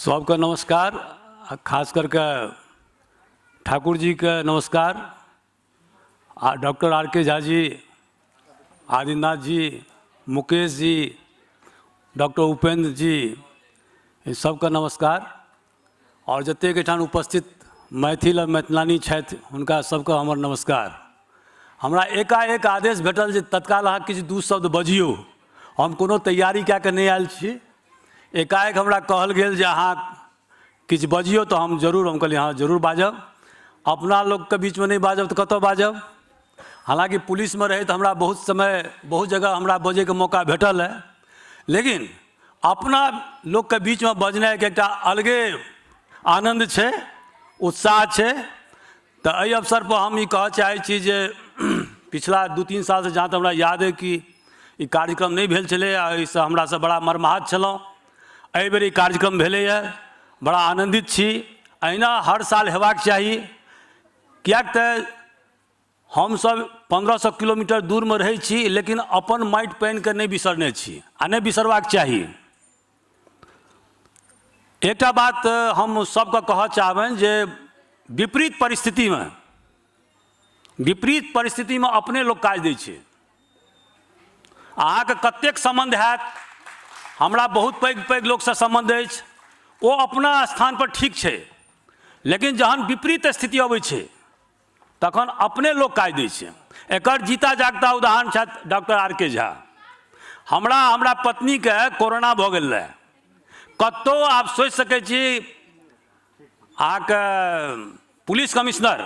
सबके नमस्कार आ खास करके ठाकुर जीके नमस्कार आ doctor R K Jha ji, Adinath ji, Mukesh ji, doctor Upendra ji, सबके नमस्कार। आओर जतेक एहिठाम उपस्थित मैथिल आ मैथिलानी छथि हुनका सबके हमर नमस्कार। हमरा एकाएक आदेश भेटल जे तत्काल अहाँ किछु दू शब्द बजियौ। हम कोनो तैयारी कए कऽ नहि आयल छी, एकाएक हमरा कहल गेल जे अहाँ किछु बजियौ तऽ हम जरूर, हम कहलियै हँ जरूर बाजब। अपना लोकके बीचमे नहि बाजब तऽ कतऽ बाजब। हालाँकि पुलिसमे रहैत हमरा बहुत समय बहुत जगह हमरा बजैके मौका भेटल है, लेकिन अपना लोकके बीचमे बजनाइके एकटा अलगे आनन्द छै, उत्साह छै। तऽ एहि अवसरपर हम ई कहऽ चाहै छी जे पिछला 2-3 सालसँ जहाँ तक हमरा याद अइ कि ई कार्यक्रम नहि भेल छलै आ एहिसँ हमरा सब बड़ा मर्माहत छलहुँ। एहिबेर ई कार्यक्रम भेलैए, बड़ा आनन्दित छी। अहिना हर साल हेबाक चाही, किएक तऽ हमसब 1500 किलोमीटर दूरमे रहै छी, लेकिन अपन माटि पानिके नहि बिसरने छी आ नहि बिसरबाक चाही। एकटा बात हम सबके कहऽ चाहबनि जे विपरीत परिस्थितिमे अपने लोक काज दै छै। अहाँके कतेक सम्बन्ध हैत, हमरा बहुत पैघ पैघ लोकसँ सम्बन्ध अछि, ओ अपना स्थानपर ठीक छै, लेकिन जहन विपरीत स्थिति अबै छै तखन अपने लोक काज दै छै। एकर जीता जागता उदाहरण छथि डॉक्टर आर के झा। हमरा हमरा पत्नीके कोरोना भऽ गेल रहै, कतहु आब सोचि सकै छी अहाँके पुलिस कमिश्नर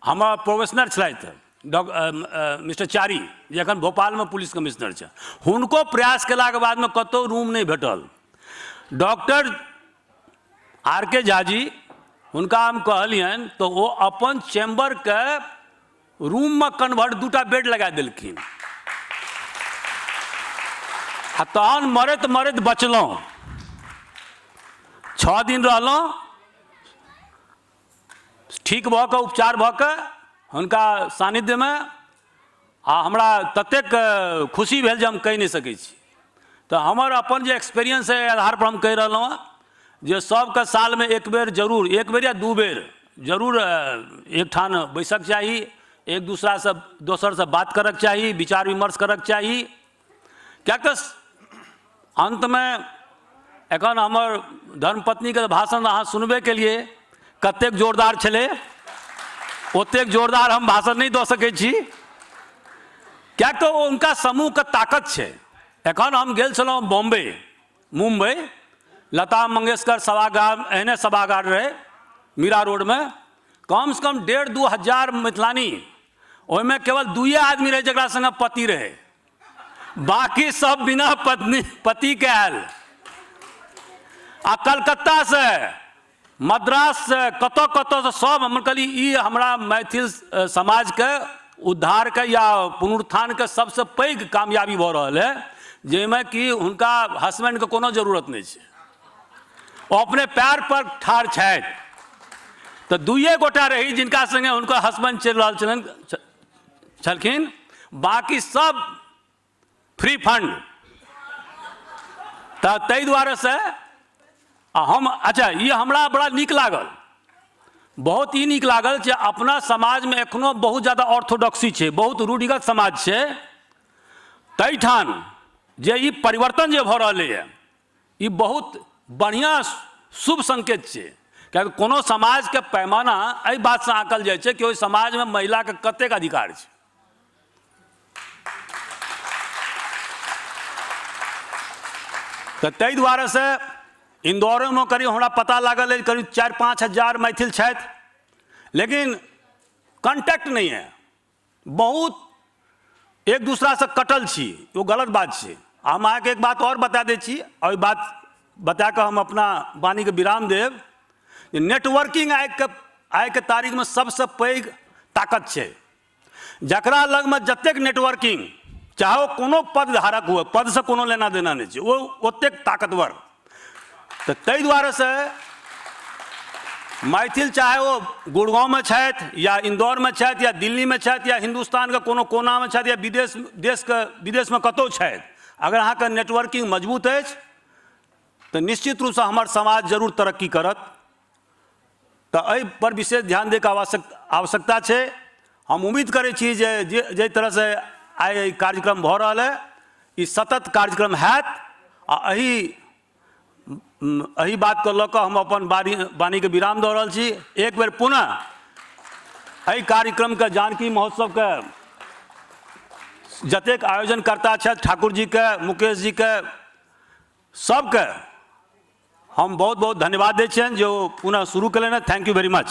हमर प्रोबेशनर छलथि मिस्टर चारी, जे एखन भोपालमे पुलिस कमिश्नर छै, हुनको प्रयास केलाके बादमे कतहु रूम नहि भेटल। डॉक्टर आर के झा जी हुनका हम कहलियनि तऽ ओ अपन चैम्बरके रूममे कन्वर्ट 2टा बेड लगा देलखिन आ तहन मरैत मरैत बचलहुँ। 6 दिन रहलहुँ, ठीक भऽ कऽ उपचार भऽ कऽ हुनका सान्निध्यमे, आ हमरा ततेक खुशी भेल जे हम कहि नहि सकै छी। तऽ हमर अपन जे एक्सपीरियंस अइ आधारपर हम कहि रहलहुँ हँ जे सबके सालमे एक बेर जरूर, एक बेर या 2 बेर जरूर एकठाम बैसक चाही, एक दूसरासँ दोसरसँ बात करक चाही, विचार विमर्श करक चाही। किएक तऽ अन्तमे एखन हमर धर्मपत्नीके भाषण अहाँ सुनबे केलिए, कतेक जोरदार छलै, ओतेक जोरदार हम भाषण नहि दऽ सकै छी, किएक तऽ ओ हुनका समूहके ताकत छै। एखन हम गेल छलहुँ बॉम्बे, मुम्बई, लता मंगेशकर सभागार, एहने सभागार रहै मीरा रोडमे, कमसँ कम 1,500-2 हजार मैथिलानी, ओहिमे केवल 2 आदमी रहै जकरा सङ्गे पति रहै, बाकी सब बिना पत्नी पतिके आयल। आ कलकत्तासँ, मद्राससँ, कतऽ कतऽसँ सब। हम कहली ई हमरा मैथिल समाजके उद्धारके या पुनरुत्थानके सबसँ पैघ कामयाबी भऽ रहल है, जाहिमे कि हुनका हसबैंडके कोनो जरूरत नहि छै, ओ अपने पैर पर ठाढ़ छथि। तऽ 2 गोटा रही जिनका सङ्गे हुनकर हसबैंड चलि रहल छलनि छलखिन, बाकी सब फ्री फंड। तऽ ताहि दुआरेसँ आ हम अच्छा ई हमरा बड़ा नीक लागल, बहुत ई नीक लागल जे अपना समाजमे एखनो बहुत ज्यादा ऑर्थोडॉक्सी छै, बहुत रूढ़िगत समाज छै, ताहिठाम जे ई परिवर्तन जे भऽ रहलैए ई बहुत बढ़िआँ शुभ संकेत छै। कियाकि कोनो समाजके पैमाना एहि बातसँ आँकल जाइ छै कि ओहि समाजमे महिलाके कतेक अधिकार छै। तऽ ताहि दुआरेसँ इन्दौरोमे करीब हमरा पता लागल अछि करीब 4-5 हजार मैथिल छथि, लेकिन कॉन्टैक्ट नहि यऽ, बहुत एक दूसरासँ कटल छी, ओ गलत बात छै। हम अहाँके एक बात आओर बता दै छी, ओहि बात बता कऽ हम अपना वाणीके विराम देब। नेटवर्किंग आइके तारीखमे सबसँ पैघ ताकत छै। जकरा लगमे जतेक नेटवर्किंग, चाहे ओ कोनो पद धारक हुए, पदसँ कोनो लेना देना नहि छै, ओ ओतेक ताकतवर। तऽ ताहि दुआरेसँ मैथिल चाहे ओ गुड़गाँवमे छथि या इन्दौरमे छथि या दिल्लीमे छथि या हिन्दुस्तानके कोनो कोनामे छथि या विदेश देशके विदेशमे कतहु छथि, अगर अहाँके नेटवर्किंग मजबूत अछि तऽ निश्चित रूपसँ हमर समाज जरूर तरक्की करत। तऽ एहिपर विशेष ध्यान दैके आवश्यकता छै। हम उम्मीद करै छी जे जाहि तरहसँ आइ ई कार्यक्रम भऽ रहल अइ, ई सतत कार्यक्रम हैत आ एहि एहि बातके लऽ कऽ हम अपन वाणीके विराम दऽ रहल छी। एक बेर पुनः एहि कार्यक्रमके, जानकी महोत्सवके जतेक आयोजनकर्ता छथि, ठाकुर जीके, मुकेश जीके, सबके हम बहुत बहुत धन्यवाद दै छियनि जे ओ पुनः शुरू केलनि। Thank you very much.